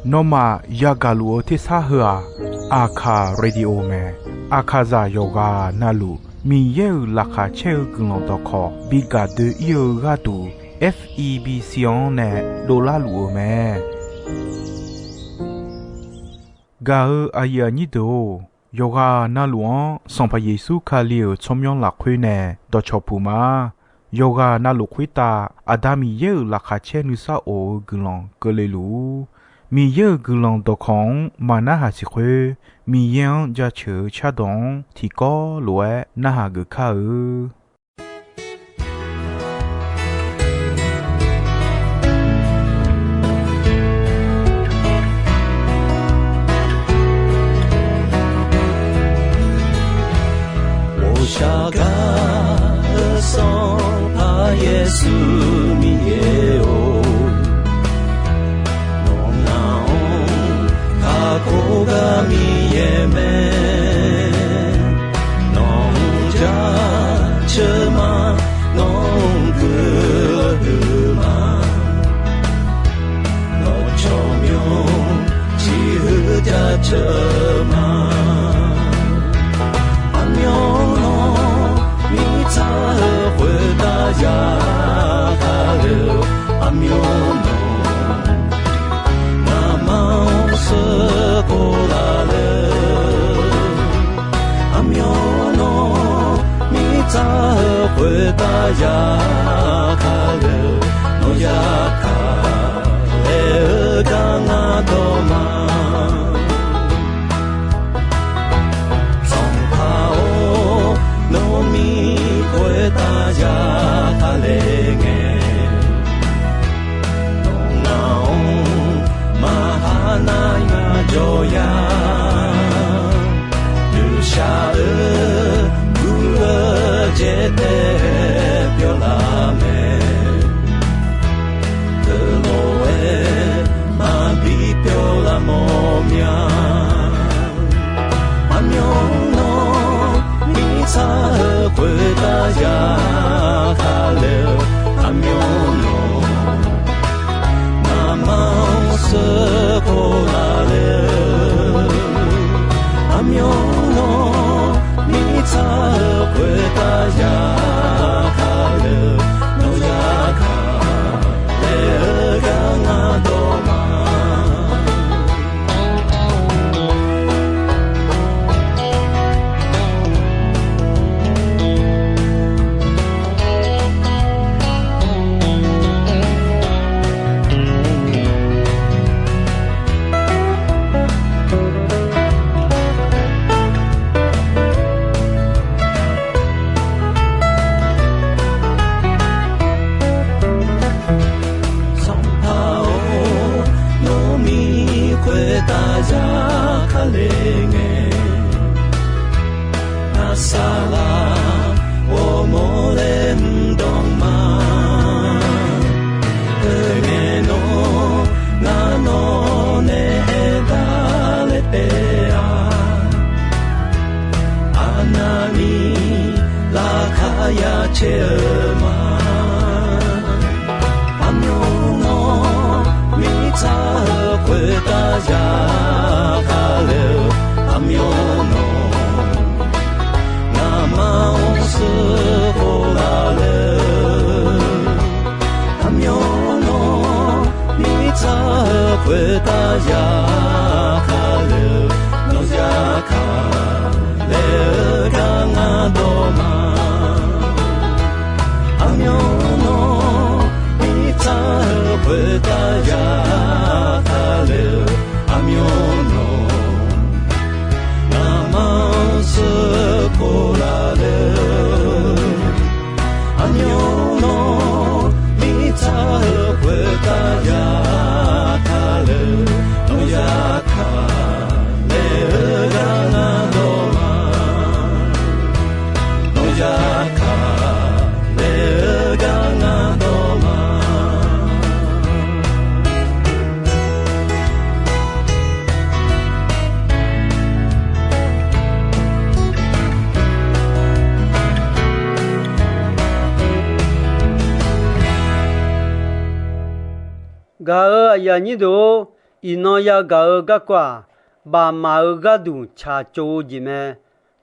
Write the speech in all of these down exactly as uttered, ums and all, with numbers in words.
Nawmaf yagaq luf-eu tersar heu-aq, Aqkaq Radio mae. Aqkaqzaq yawqghaq navluf Miqyaer-euq laqkhaq caer-eu guiqlanq dawqkawq bi gaq doe-ir-eu gharduq, F E B C-anr nae dovlar luf-eu mae. Gaq-eu aqyuif aqnyir deuq-or, yawqghaq navluf-anr Sanqpaq Yeqsur Kali-euq tsawrmyanr lafkhoer nae dawqcawq puq ma. Yawqghaq navluf khoertav Aqda Miqyaer-euq laqkhaq caer nuisar of-eu guiqlanq keuvle luf-ur. Miqyaer-euq guiqlanq dawqkawq-anr maqnarhaq siq khoer, Miqyaer-anr jaceuq-eu cardawq-anr tiqkawv lof-aer narhaq geuf kar-eu. 我想 Sanqpaq Yeqsur Miqyaer-or, nawq ngaq-anr kakhof gar Miqyaer mae. Nawq-anr jaceuq ma, nawq-anr guiqlanq huiq ma. Nawq tsawrmyanr ciqhuiq jaceuq ma. Aqmyanluf mirtsaq-eu khoertav ya kale-eu, aqmyanluf ngamaf-anr sheuqkhof laf le. Aqmyanluf mirtsaq-eu khoertav ya kale-eu, nawq ya kale-eu gar ngar dawq ma. Sanqpaq-or, nawmir khoertav ya kale ngae, nawq ngaq-anr maqha nar ngar jawr ya. Nuishaq-eu gur-eu jeqtae pyawr laf mae. Teulof-aer maqbi pyawr laf mawf mya. Aqmyanluf mirtsaq-eu khoertav ya kale-eu, aqmyanluf ngamaf-anr sheuqkhof laf le-eu, aqmyanluf mirtsaq-eu khoertav ya kale-eu, nawq ya kale-eu gar ngar dawq ma. Sanqpaq-or, nawmir khoertav ya kale ngae, ngar saqlaq ghawrmawr laer mr dawq ma. Oe ngae nawr ngar nawq nae aertaq laer taef-a. Aqnavni laqkhaq ya caer-eu ma. Aqmyanluf mirtsaq-eu khoertav ya kale-eu, aqmyanluf ngamaf-anr sheuqkhof laf le-eu, aqmyanluf mirtsaq-eu khoertav ya kale-eu, nawq ya kale-eu gar ngar dawq ma. Aqmyanluf mirtsaq-eu khoertav ya kale-eu, aqmyanluf ngamaf-anr sheuqkhof laf le-eu, aqmyanluf mirtsaq-eu khoertav ya kale-eu, nawq ya kale-eu gar ngar dawq ma. Nawq Gaq-euq aqyuif aqnyir deuq-or, iqnan yagaq-eu garkawv-aq, bafmaf-euq gharduq tsaqtsov-eu jeq mae.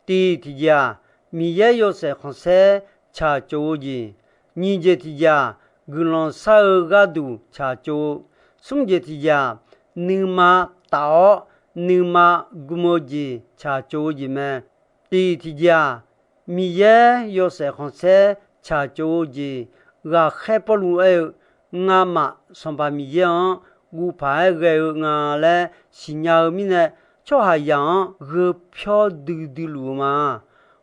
Tiq tiqjeq-aq, Miqyaer yawshaef khanqsaer tsaqtsov-eu jeq. Nyiq jeq tiqjeq-aq, guiqlanq shar-eu gharduq tsaqtsov-eu. Smr jeq tiqjeq-aq, nuima taf-awr nuima gm-eu jeq tsaqtsov-eu jeq mae. Tiq tiqjeq-aq, Miqyaer yawshaef khanqsaer tsaqtsov-eu jeq. Ghaqkhaer Pawrluv aer-eu, Ngamaf Sanqpaq Miqyaer-anr ghofpaq-aer ghae-eu nga laer siqnya-eu mirnae, tsawrhaqzaq-anr gheu pyawr duidui luf-eu ma.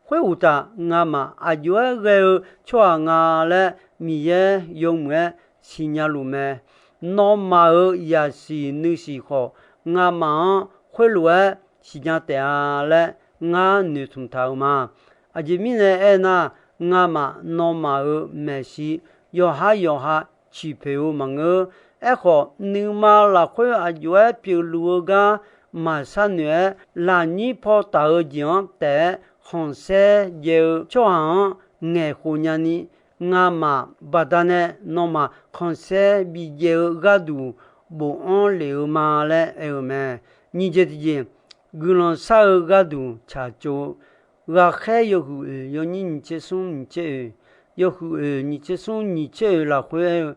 Khoeruqtaf, ngamaf aqjox-aer ghae-eu tsawrhaq nga laer Miqyaer yawmuiq-aer siqnya luf mae. Nawmaf-euq yasiq nuisiq khawf, ngamaf-anr khoerlof-aer siqnya taef-a laer ngar noeqtmq taq-euq ma. Aqjeq mirnae aernar, ngamaf nawmaf-euq maeqshi yawqhar yawqha ciqpoeq-eu maqngeur. Aerkhawf, nuima lafkhoer aqjox-aer pyeufluf-eu gar maqshar noeq-aer, lafnyir paw taf-eu jeq-anr taef-aer khanqsaer jaev-eu tsawrhaq-anr ngaeqkhof nyani, ngamaf baqdanae nawmaf khanqsaer bijaev-eu gharduq bofanr lef-eu ma laer aer-eu mae. Nyiq jeq tiqjeq, guiqlanq shar-eu gharduq tsaqtsov-eu. Ghaqkhaer yawhuiq oeq yawnyir nyiq tser smr nyiq tser oeq, yawhuiq oeq nyiq tser smr nyiq tser oeq lafkhoer aer-eu,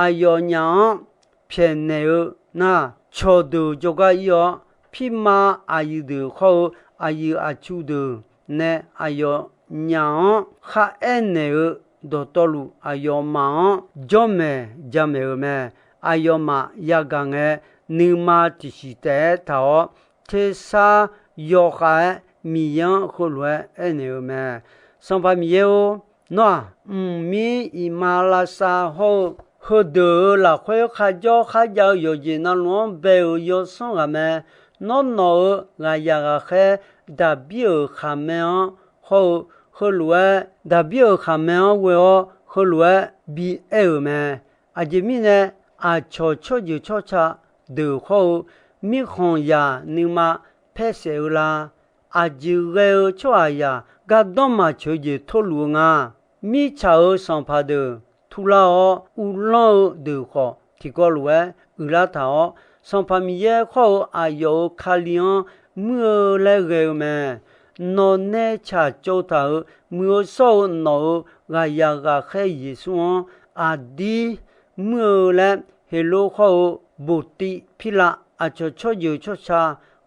aqyawfnyaf-anr pyaeqnaeq-eu nar, cawqdeuq jawrgar ir-awr, pirma aqyuif deuq khawr-eu aqyuif aqtsu deuq nae aqyawfnyaf-anr kharaer naeq-eu dawqtawvluf, aqyawfmaf-anr jawrmaeq jamaeq-euq mae. Aqyawfmaf yagaq ngae, nuima tiqsiq taef-aer taq-awr, tersar yawkhav-aer Miqyaer-anr heulof-aer aernaeq-eu mae. Sanqpaq Miqyaer-or, nawr-aq, mqmir iqmalavshav hawr-eu heudeuq-euq lafkhoer kharjawr kharjav-eu yawqjeq navluf-anr bae-euq yawsanr ghaq mae. Nawr nawq-euq ghaqyaq ghaqkhaer Daqbir-euq khaqmae-anr hawr-eu heulof-aer, Daqbir-euq khaqmae-anr ghoe-awr heulof-aer bi aer-euq mae. Aqjeq mirnae, aqcawq tsawrjeuq tsawrca deuq hawr-eu mirkhanqzaq nuima paersaef-eu la? Aqjeq ghae-eu tsawrhaqzaq gardanr maqtsoeq jeq torluf-eu nga. Mirtsaq-euq sanqpaq deuq turlar-awr uvlanr-eu deuq khawf, tiqkawv lof-aer uiqlar taq-awr, Sanqpaq Miqyaer khawr-eu aqyawf-euq Kali-anr muir-eu laer ghae-eu mae. Nawq nae tsaqtsov taq-euq muiq-eu shawr-eu nawq-euq ghaqyaq ghaqkhaer Yeqsur-anr aqdir muir-eu laer, Heqlov khawr-eu Boqtiv Pirlav, aqcawq tsawrjeuq tsawrca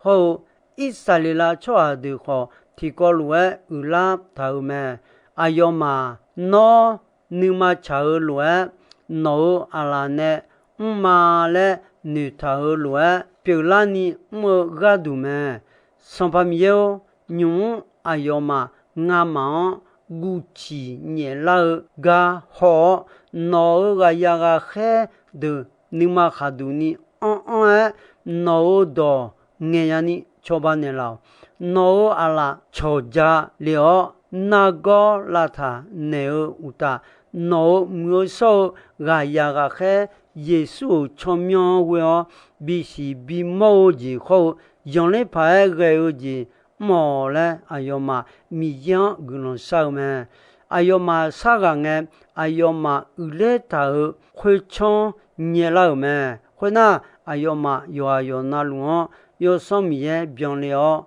hawr-eu Irsaqleqlav tsawrhaq deuq khawf, tiqkawv lof-aer uiqlar taq-euq mae. Aqyawfmaf nawr nuima tsaq-eu lof-aer, nawq-euq aqlaf nae mrma laer noeqtaq-euq lof-aer pyeuflarni mr-eu gharduq mae. Sanqpaq Miqyaer-or, nymq-mr aqyawfmaf ngamaf-anr guvciq nyaeflar-eu gar haw-awr, nawq-euq ghaqyaq ghaqkhaer deuq nuima khaqduq ni anr anr-aer, nawq-euq dawq ngaeqya ni cawba naeqlaf-awq. Nawq-euq aqlaf cawqja lef-awr, nargawr lavtaq naeq-eu uqtaf, nawq-euq muiq-eu shawr-eu ghaqyaq ghaqkhaer Yeqsur-euq tsawrmyanr-anr ghoe-awr bisiq bimawr-eu jeq hawr-eu, zanqler paq-aer ghae-eu jeq mr-awq laer, aqyawfmaf Miqyaer-anr guiqlanq shar-eu mae. Aqyawfmaf shar ghaq ngae, aqyawfmaf uiqler taq-euq khoertsanr nyaelar-euq mae. Khoernar, aqyawfmaf yawqghaq yawqnavluf-anr Yawsanr Miqyaer byanle-awr,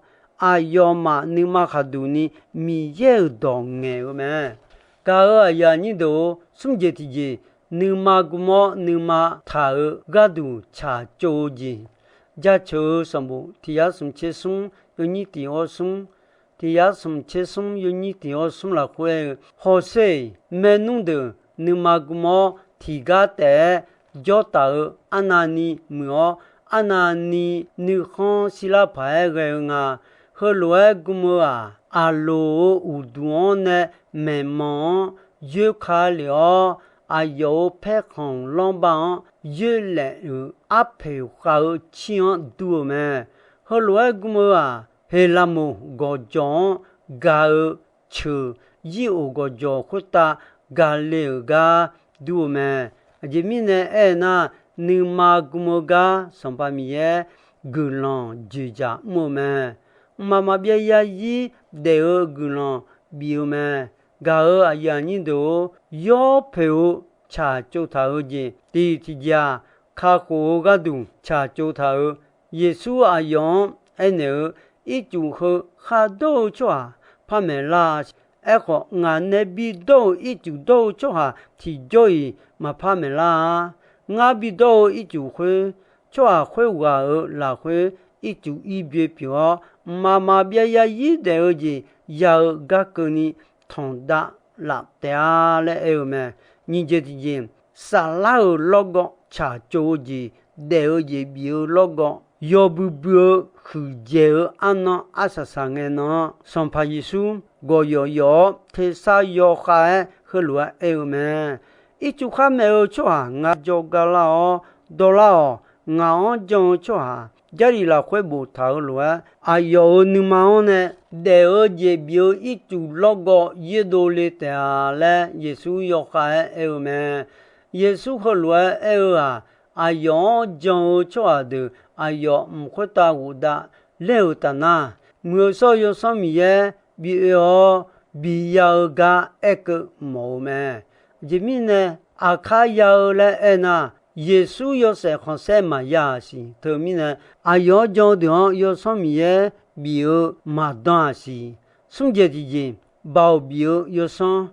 aqyawfmaf nuima khaqduq ni Miqyaer-euq dawq ngaeq-eu mae. Gaq-euq aqyuif aqnyir deuq-or, smr jeq tiqjeq, nuima gm-awr nuima taq-euq gharduq tsaqtsov-eu jeq. Jaceuq-eu sanqbof tiq yar smq tser smr yawnyir tiq hawr smr, tiq yar smq tser smr yawnyir tiq hawr smr lafkhoer aer-eu, hawsher-eq, maernmr deuq nuima gm-awr tiqgar taef-aer jawr taf-eu arnavni muiq-awr, arnavni nuikhanr shirlar paq-aer ghae-eu nga. Heulof-aer gm-eu-aq, aqloq-euq uqduq-anr nae maeqmanq-anr yoerka lef-awr, aqyawf-euq paerkhanq lanrbar-anr yoerlaef-euq arpoeq khav-eu cir-anr dur-eu mae. Heulof-aer gm-eu-aq, Heqlaqmoq gawqjawq-anr gaq-eu ceuq, zir of gawqjawq khoertav gaq le-euq gar dur-eu mae. Aqjeq mirnae aernar, nuima gm-eu gar Sanqpaq Miqyaer guiqlanq dzoeqdzaq mr-eu mae. Mqmaq maqbyav zarzir daef-eu guiqlanq bif-eu mae. Gaq-euq aqyuif aqnyir deuq-or, yawpoeq-eu tsaqtsov taq-eu jeq tiq tiqjeq-aq, kakhof-eu gharduq tsaqtsov taq-euq. Yeqsur aqyawf-anr aernaeq-eu, Ircuf heu khar dawr-eu tsawrhaq par maeqlar-a. Aerkhawf, ngaq nae bidawr-euq ircuf dawr-eu tsawrhaq tiqjawr-iq maqpar maeqlar-a. Ngar bidawr-eu ircuf khoer, tsawrhaq khoerghaq-euq lafkhoer ircuf ir byoe pyeuf-awr, mqmaq maqbyav zarzir daef-eu jeq ya-eu gar keuvni tanqdav laf taef-a laer aer-eu mae. Nyiq jeq tiqjeq, saflar-euq lawrgawv tsaqtsov-eu jeq, daef-eu jeq bif-eu lawrgawv yawbui bui-eu huiqdzaeq-eu arnan arsaq saqngae nan-anr, Sanqpaq Yeqsur gawqyawf yawf-awr tersar yawkhav-aer heulof-aer aer-eu mae. Ircuf khar maeq-eu tsawrhaq ngar jawrgar lar-awr dawrlar-awq. Ngaq-anr jan-eu tsawrhaq Jarlif lafkhoer boftaq-euq lof-aer, aqyawf-euq nuima-anr nae daef-eu jeq bif-eu ircuf lawrgawv yaerdov le taef-a laer Yeqsur yawkhav-aer aer-eu mae. Yeqsur heulof-aer aer-eu-aq, aqyawf-anr jan-eu tsawrhaq deuq aqyawf mq khoertav ghofdav ler-euq taf nar, Muiq-eu shawr-eu Yawsanr Miqyaer bi oe-awr bi ya-eu gar aerkeuv mawf-eu mae. Aqjeq mirnae, aqkar ya-eu laer aernar, Yeqsur yawshaef khanqsaer maqya-aq siq. Teumirnae, aqyawf-anr jan-eu deuq-anr Yawsanr Miqyaer bif-eu maqdan-aq siq. Smr jeq tiqjeq, Baoq bif-eu Yawsanr,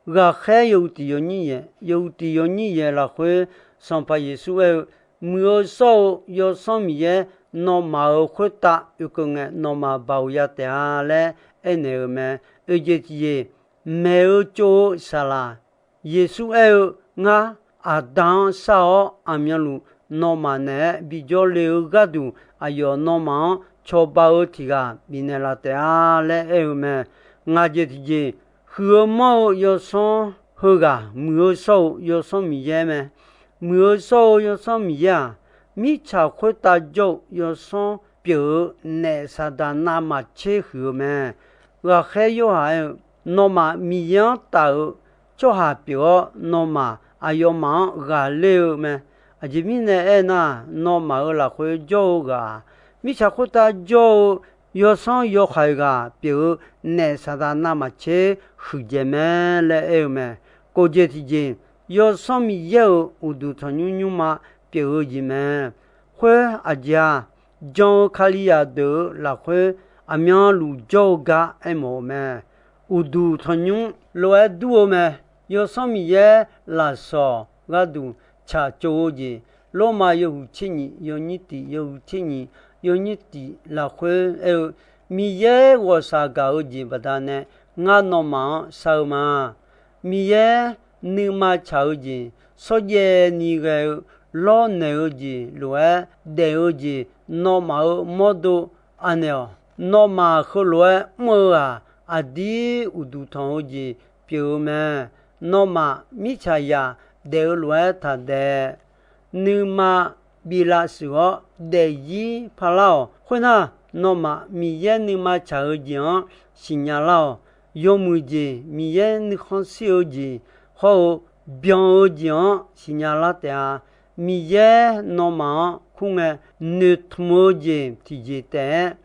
ghaqkhaer yawhuiq tiq yawnyir yaeq, yawhuiq tiq yawnyir yaeq lafkhoer Sanqpaq Yeqsur aer-eu, Muiq-eu shawr-eu Yawsanr Miqyaer nawmaf-euq khoertav oekeuv ngae, nawmaf baoq ya taef-a laer aernaeq-euq mae. Oeq jeq tiqjeq, maeq-eu tsov-eu saqlaq, Yeqsur aer-eu, Ngar Aqda-anr shar-awr aqmyanluf nawmaf naeq-aer bijawr le-eu gharduq, aqyawf nawmaf-anr cawba-eu tiq ghaq bifnaeq laf taef-a laer aer-eu mae. Ngaq jeq tiqjeq, huiq-eu manr-eu Yawsanr heughaq Muiq-eu shawr-eu Yawsanr Miqyaer mae. Muiq-eu shawr-eu Yawsanr Miqyaer-aq, mirtsaq khoertav jawr-eu Yawsanr pyeuf-eu naef Saqdaq navmaqtser huiq-eu mae. Ghaqkhaer Yorhaq aer-eu, Nawmaf Miqyaer-anr taf-eu tsawrhaq pyeuf-awr, nawmaf aqyawfmaf-anr ghaqler-eu mae. Aqjeq mirnae aernar, nawmaf-euq lafkhoer jawr-eu ghaq-aq, mirtsaq khoertav jawr-eu Yawsanr yawhaiq ghaq pyeuf-eu naef Saqdaq navmaqtser huiqdzaeq mae laer aer-eu mae. Kof jeq tiqjeq, Yawsanr Miqyaer-euq uqduq tanqnymr nymrma pyeuf-eu jeq mae. Khoer aqjeq-aq, jan-eu Kalizaq deuq-euq lafkhoer aqmyanluf jawr-eu gar aermawf-eu mae. Uqduq tanqnymr lof-aer dur-eu mae. Yawsanr Miqyaer lafsawq gharduq tsaqtsov-eu jeq, Lormav yawhuiq tser nyiq yawnyir tiq, yawhuiq tser nyiq yawnyir tiq lafkhoer aer-eu, Miqyaer ghawqshaq gaq-eu jeq baqdanae ngar nawmaf-anr shar-eu ma. Miqyaer nuima tsaq-eu jeq, shawrjaev ni ghae-eu lawrnaeq-eu jeq lof-aer daef-eu jeq, nawmaf-euq mawrdo anaeq-awq. Nawmaf heulof-aer mr-eu-aq, aqdir uqduq tanq-eu jeq pyeuf-eu mae. Nawmaf mirtsaqzaq daef-eu lof-aer taq daef. Nuima biflav shuif-awr daefzir parlar-awq. Khoernar, nawmaf Miqyaer nuima tsaq-eu jeq-anr siqnya lar-awq. Yawmuiq jeq, Miqyaer nuikhanr shir-eu jeq hawr-eu byan-eu jeq-anr siqnya lar taef-a. Miqyaer nawmaf-anr kur ngae, noeqtmq-eu jeq tiqjeq taef-aer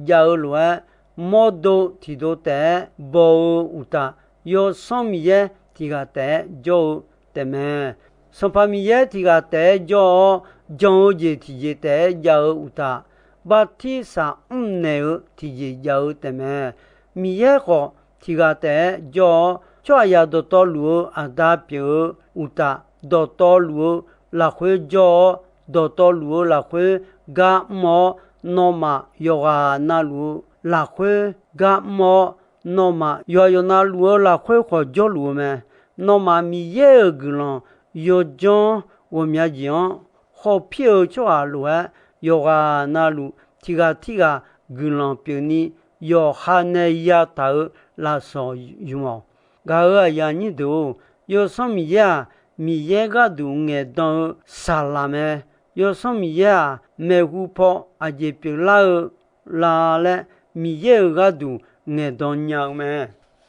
jav-eu lof-aer, mawrdo tiqdov taef-aer baw-eu uqtaf, Yawsanr Miqyaer tiq ghaq taef-aer jawr-eu taefmae. Sanqpaq Miqyaer tiq ghaq taef-aer jawr-awr, jan-eu jeq tiqjeq taef-aer jav-eu uqtaf, bartirsaq mrnaeq-eu tiqjeq jav-eu taefmae. Miqyaer khawf tiq ghaq taef-aer jawr-awr, tsawrhaqzaq dawqtawvluf-eu Aqda pyeuf-eu uqtaf, dawqtawvluf-eu lafkhoer jawr-awr, dawqtawvluf-eu lafkhoer gar mr-awr, nawmaf yawqghaq navluf-eu lafkhoer gar mr-awr, nawmaf yawqghaq yawqnavluf-eu lafkhoer khawf jawrluf-eu mae. Nawmaf Miqyaer-euq guiqlanq yawdzanr ghawqmya jeq-anr khawf pir-eu tsawrhaq lof-aer, yawqghaq navluf tiq ghaq tirghaq guiqlanq pyeufni, yawqha nae yataq-euq lafsawq ymq-awq. Gaq-euq aqyuif aqnyir deuq-or, Yawsanr Miqyaer-aq, Miqyaer gharduq ngaeqdan-eu saqlaq mae. Yawsanr Miqyaer-aq, maeqhu paw aqjeq pyeuflar-eu la laer, Miqyaer-euq gharduq ngaeqdan nya-eu mae.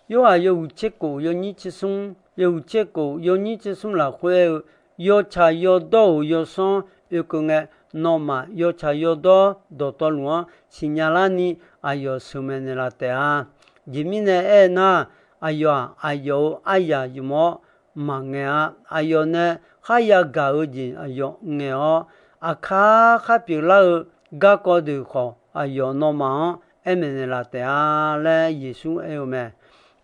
Yorhaq yawhuiq tser kof yawnyir tser smr, yawhuiq tser kof yawnyir tser smr lafkhoer aer-eu, Yawtsaq yawdawr-euq Yawsanr oekeuv ngae, nawmaf yawtsaq yawdawr dawqtawvluf-anr siqnya larni aqyawf sheuqmaeq naeqlaf taef-a. Aqjeq mirnae aernar, aqyawf-aq, aqyawf-euq aryaq ymq-awr maqngaeq-a. Aqyawf nae kharya gaq-eu jeq aqyawf ngaeq-awr, aqkar khar pyeuflar-eu garkawv deuq khawf, aqyawf nawmaf-anr aer maeqnaeq laf taef-a laer Yeqsur aer-eu mae.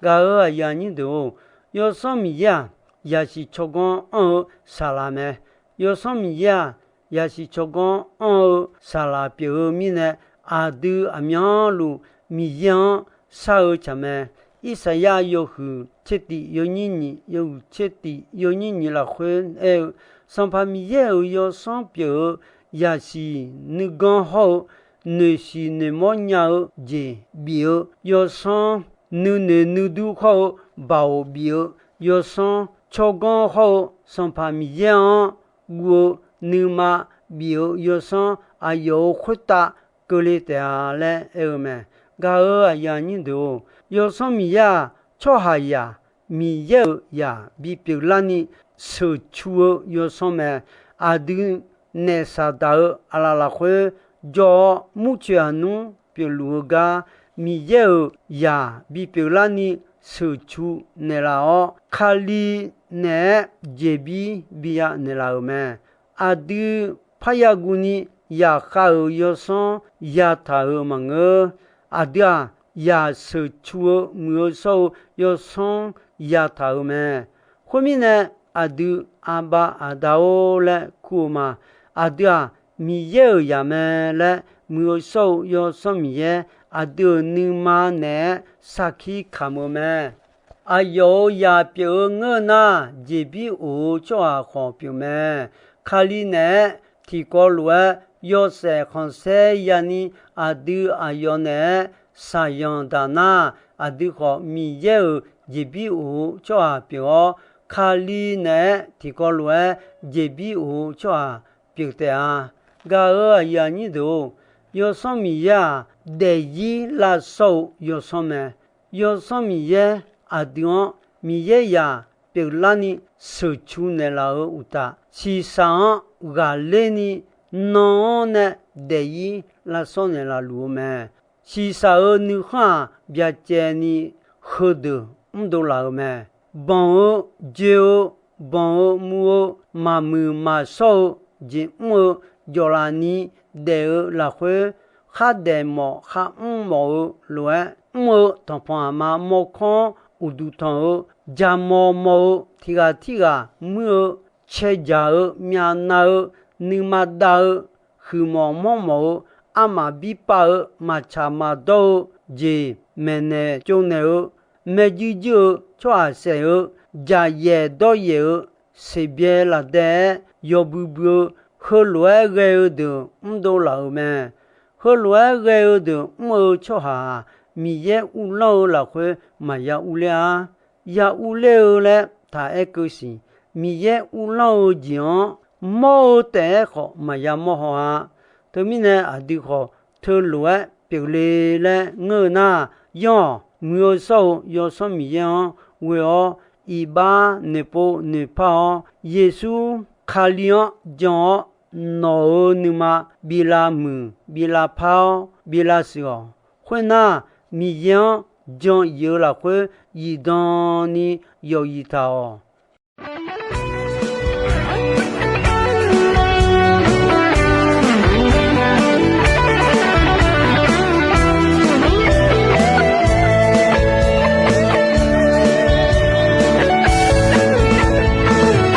Gaq-euq aqyuif aqnyir deuq-or, Yawsanr Miqyaer-aq, yasiq tsawrganr anr-eu saqlaq mae. Yawsanr Miqyaer-aq, yasiq tsawrganr anr-eu saqlaq pyeuf-eu mirnae, aqdui aqmyanluf Miqyaer-anr shar-eu tsaq mae. Irsaqyar yawhuiq tser tif yawnyir nyiq, yawhuiq tser tif yawnyir nyiq lafkhoer aer-eu, Sanqpaq Miqyaer-euq Yawsanr pyeuf-eu yasiq nuiganr hawr-eu, noeqshiq noeqmawr nya-eu jeq bif-eu Yawsanr, nuinoeq nuidur hawr-eu baoq bif-eu Yawsanr, tsawrganr hawr-eu Sanqpaq Miqyaer-anr guv-eu nuima bif-eu Yawsanr, aqyawf-euq khoertav keuvle taef-a laer aer-eu mae. Gaq-euq aqyuif aqnyir deuq-or, Yawsanr Miqyaer-aq, tsawrhaqzaq Miqyaer-euq zaq bipyeuf larni sheuqcu-eu Yawsanr mae. Aqdui naef Saqdaq-euq aqlaf lafkhoer jawr-awr, murcoeq aqnmr pyeufluf-eu gar Miqyaer-euq zaq bipyeuf larni sheuqcu naeqlaf-awr, Kali naeq-aer jeqbir biya naeqlaf-euq mae. Aqdui parya guvni yaqkhav-euq Yawsanr yataq-euq maqngeur. Aqdui-aq, zaq sheuqcu-eu muiq-eu shawr-eu Yawsanr yataq-euq mae. Khoermirnae, aqdui Aqbav Aqda-or laer kur-eu ma. Aqdui-aq, Miqyaer-euq zaq mae laer muiq-eu shawr-eu Yawsanr Miqyaer aqdui-euq nuima naeq-aer sarkir kamq-eu mae. Aqyawf-euq zaq pyeuf-eu ngeur nar, jeqbir of-eu tsawrhaq khawf pyeuf mae. Kali naeq-aer tiqkawv lof-aer yawshaef khanqsaer yani aqdui aqyawf naeq-aer shaqzanq daq nar, aqdui khawf Miqyaer-euq jeqbir of-eu tsawrhaq pyeuf-awr, Kali naeq-aer tiqkawv lof-aer jeqbir of-eu tsawrhaq pyeuf taef-a. Gaq-euq aqyuif aqnyir deuq-or, Yawsanr Miqyaer-aq, daefzir lavshawr-eu Yawsanr mae. Yawsanr Miqyaer aqdui-anr Miqyaer zaq pyeuflarni sheuqcu naeqlaf-euq uqtaf, shiqshaq-anr ghaqler ni nan-anr nae daefzir lavshawr naeqlaf luf-eu mae. Shiqshaq-euq nuikhanr-aq, byacaevni heudeuq mrdov laf-euq mae. Banq-eu, joe-eu, banq-eu, muv-eu, maqmuiq maqshawr-eu jeq mr-eu, jawqlaf ni daef-eu lafkhoer, khardaef mawf kharmr mawf-eu lof-aer mr-eu tanqpanq aqma mawrkawr-anr uqduq tanq-eu, jamaw maw-eu, tiq ghaq tirghaq muir-eu, cae jaq-eu, myavnav-eu, nuima dav-eu, huiqmawf mawrmawf-eu, armaf bir pav-eu, maqtsaq maqdawr-eu, jeq maeqnaeq tsovnaeq-eu, maerjuir juir-eu, tsawrhaq saef-eu, jaqyaef dawryaef-eu, seqbyae lafdae-aer yawbui bui-eu, heulof-aer ghae-eu deuq mrdov laf-euq mae. Heulof-aer ghae-eu deuq mr-eu tsawrhaq-aq, Miqyaer uvlanr-eu lafkhoer maqya urler-ar. Ya urler-eu laer taq aer keuv siq. Miqyaer uvlanr-eu jeq-anr mawr-eu taef-aer khawf maqya mawr haw-a. Teumirnae aqdui khawf teulof-aer pyeufle laer ngeur-eu nar, yanr-awq. Muiq-eu shawr-eu Yawsanr Miqyaer-anr ghoe-awr, iqbax noeqpov noeqpar-awr, Yeqsur Kali-anr jan-awr, nawq-euq nuima bi lavmuiq, bi lavpar-awr, bi lavshuif-awq. Khoernar, Miqyaer-anr jan iq-eu lafkhoer zifdan ni yawf zif taq-awq.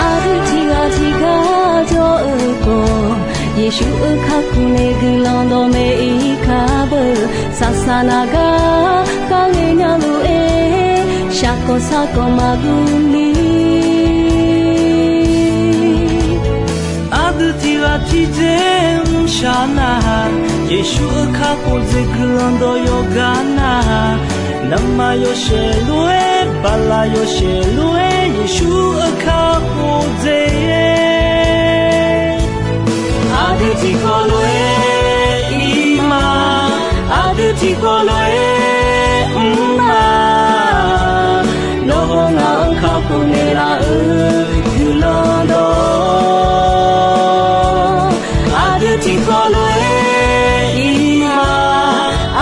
Aqdui tiq ghaq tiq gar jawr-eu khawf, Yeqsur-euq kakhof nae guiqlanq dawqmaeq-ir kar beu. Saqsaq naq gar kar ngae nya lof-aer, shaqkawq sarkawq maqguv ni. Aqdui tiq ghaq tiq dzer mrshaq nar-aq, Yeqsur-euq kakhof dzer guiqlanq dawq yawqgar nar-aq, naqma yawshaef lof-aer, bala yawshaef lof-aer, Yeqsur-euq kakhof dzer. Aqdui tiqkawv lof-aer ir ma, aqdui tiqkawv lof-aer mr ma. Nawr-eu ngaq-anr kakhof naeqlaf-eu guiqlanq dawq, aqdui tiqkawv lof-aer ir ma,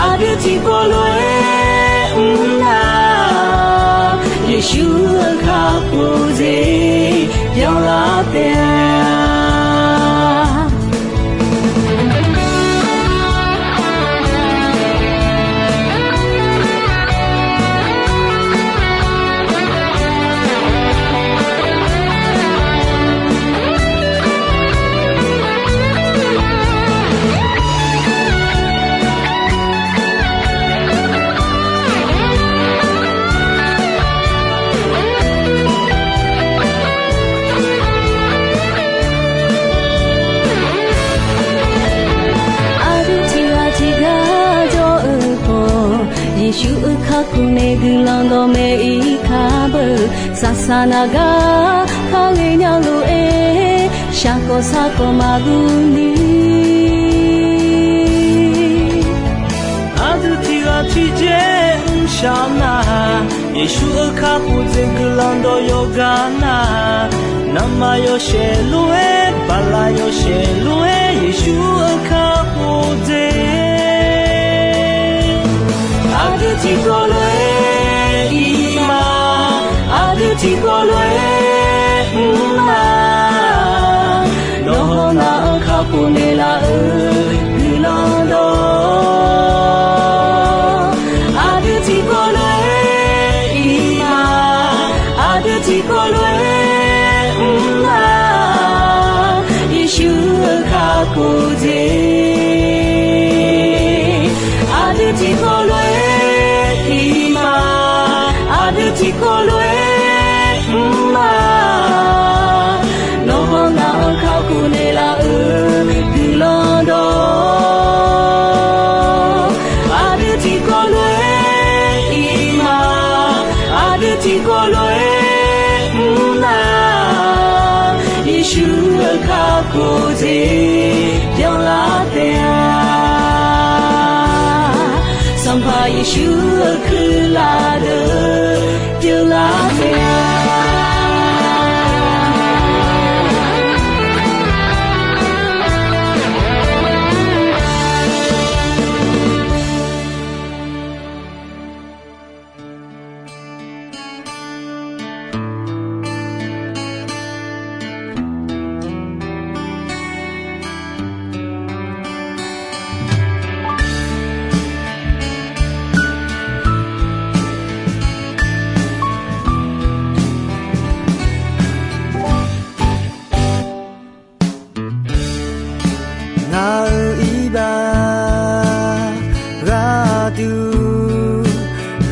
aqdui tiqkawv lof-aer mr ma. Yeqsur-euq kakhof dzer byanlar taef. Yeqsur-euq kakhof nae guiqlanq dawqmaeq-ir kar beu, saqsaq naq gar kar ghaenya lof-aer, shaqkawq saqkawq maqguv ni. Aqdui tiqghaq tiqjeq mrshaq nar, Yeqsur-euq kakhof jeq guiqlanq dawq yawqgar nar, navmaqyawshaef lof-aer, baqlaq yawshaef lof-aer, Yeqsur-euq kakhof jeq. Aqdui tiqkawv lof-aer ir ma, aqdui tiqkawv lof-aer mr ma. Nawr hawnar-anr kakhof naeqlaf-eu guiqlanq dawq. Aqdui tiqkawv lof-aer ir ma, aqdui tiqkawv lof-aer mr ma. Yeqsur-euq kakhof jeq. Aqdui tiqkawv lof-aer ir ma, aqdui tiqkawv lof-aer mr ma. Nawr hawnar-anr kakhof naeqlaf-eu guiqlanq dawq. Aqdui tiqkawv lof-aer ir ma, aqdui tiqkawv lof-aer mr nar, Yeqsur-euq kakhof jeq byanlar taef-a. Sanqpaq Yeqsur-euq kuirlaf deuq byanlar taef-a. Ngaq-euq iqbax gharduq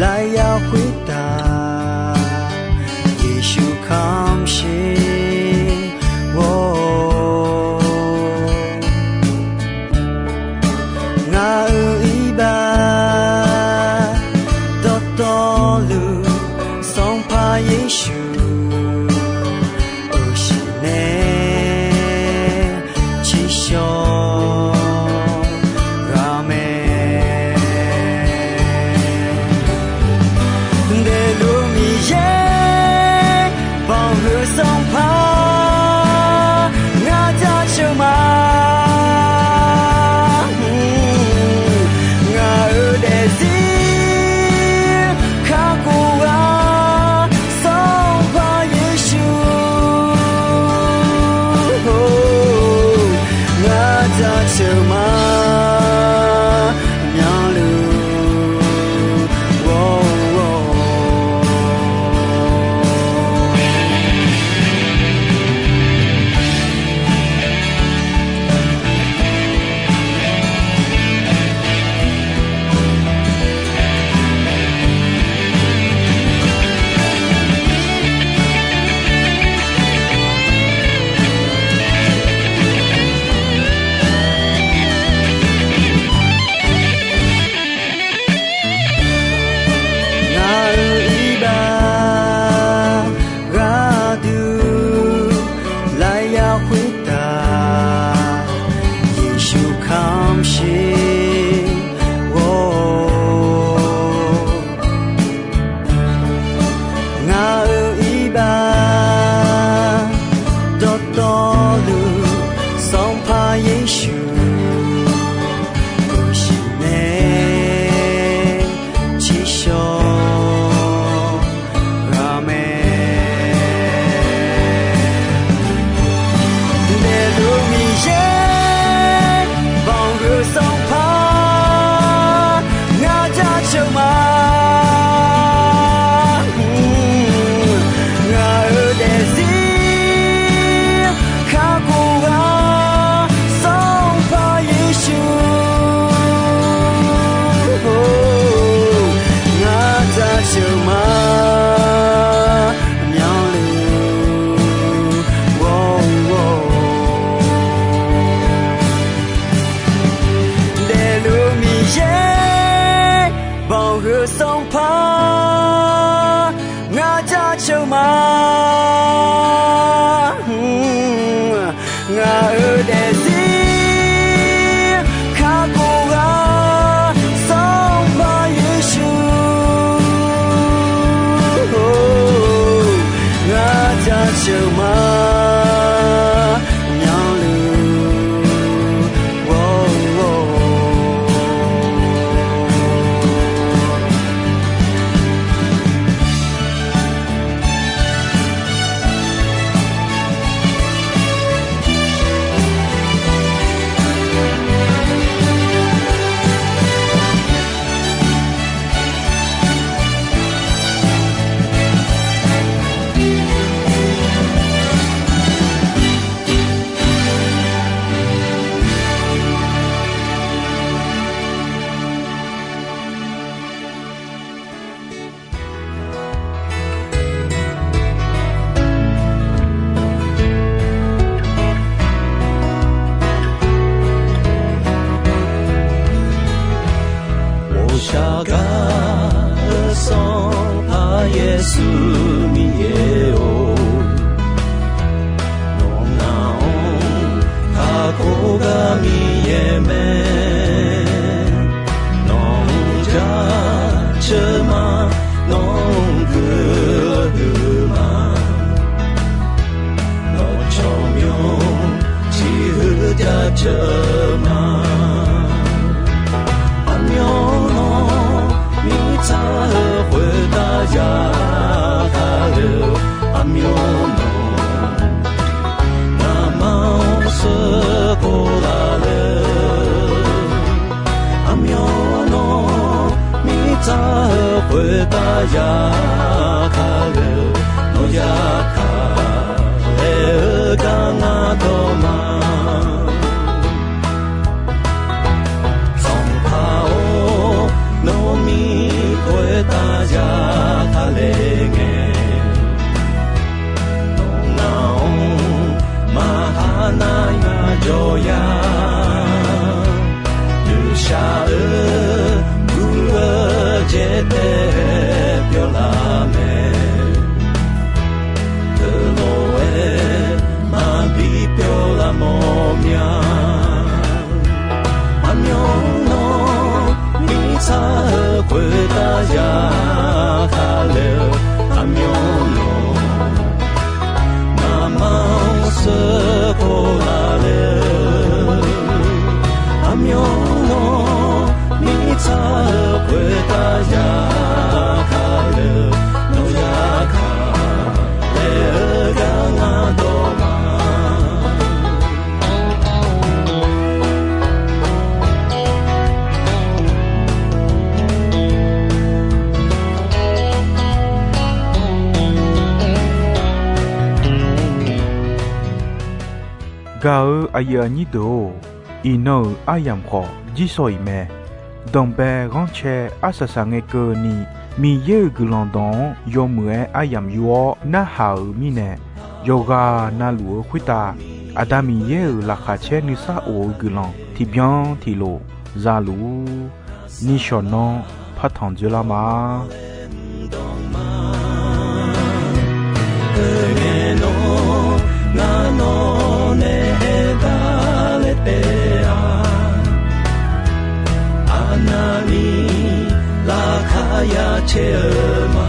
lafyaq khoertav, Yeqsur kamq sher ghawr-awq. Ngaq-euq iqbax dawqtawvluf, Sanqpaq Yeqsur, euqshiq nae tsiqshawq ghaq mae. Daefluf Miqyaer banqhuiq Sanqpaq ngar jaceuq ma. Ngaq-euq daefzir kakhof ghaq Sanqpaq Yeqsur, ngar jaceuq ma. Myanluf ghawr-awq. Ngaq-euq iqbax gharduq lafyaq khoertav, Yeqsur kamq sher ghawr-awq. Ngaq-euq iqbax dawqtawvluf, Sanqpaq Yeqsur, euqshiq nae tsiqshawq ghaq mae. Daefluf Miqyaer banqhuiq Sanqpaq ngar jaceuq ma. Ngaq-euq daefzir kakhof ghaq Sanqpaq Zir kakhof ghaq Sanqpaq Yeqsur, ngar jaceuq ma myanluf ghawr-eu. Ghovshaw gar-eu Sanqpaq Yeqsur Miqyaer-or, nawq ngaq-anr kakhof gar Miqyaer mae. Nawq-anr jaceuq ma, nawq-anr guiqlanq huiq ma. Nawq tsawrmyanr tiq huiq jaceuq ma. Aqmyanluf mirtsaq-eu khoertav yarkhaq le-eu, aqmyanluf ngamaf-anr sheuqkhof laf le-eu, aqmyanluf mirtsaq-eu khoertav yarkhaq le-eu, nawq yarkhaq laer-eu gar ngar dawq ma. Sanqpaq-or, nawq mir khoertav yarkhaq le ngae, nawq ngaq-anr maqha nar ngar jawr ya. Ghovshaw-eu gur-eu jaeq taef-aer pyawr laf mae. Teulof-aer maqbi pyawr laf mawr mya. Aqmyanluf mirtsaq-eu khoertav yarkhaq le-eu, aqmyanluf ngamaf-anr sheuqkhof laf le-eu, aqmyanluf mirtsaq-eu khoertav yarkhaq le-eu, nawq yarkhaq laer-eu gar ngar dawq ma. Gaq-eu aqyuif aqnyir deuq-or, iqnan-euq aryamq khawf jirshaw-iq mae. Danqbae ghanrcae arsaq saqngae keuvni, Miqyaer-euq guiqlanq dawq-anr yawmuiq-aer aryamq yur-awr narhaq-euq mirnae, yawqghaq navluf-eu khoertav Aqda Miqyaer-euq laqkhaq caer nuisar of-eu guiqlanq tiqbyan tiqlof za luf-ur. Nishawq nanr partanq dzoerlar ma. Oe ngae nawr ngar nawq nae aerdar laer taef-a. Arnavni laqkhaq ya caer-eu ma.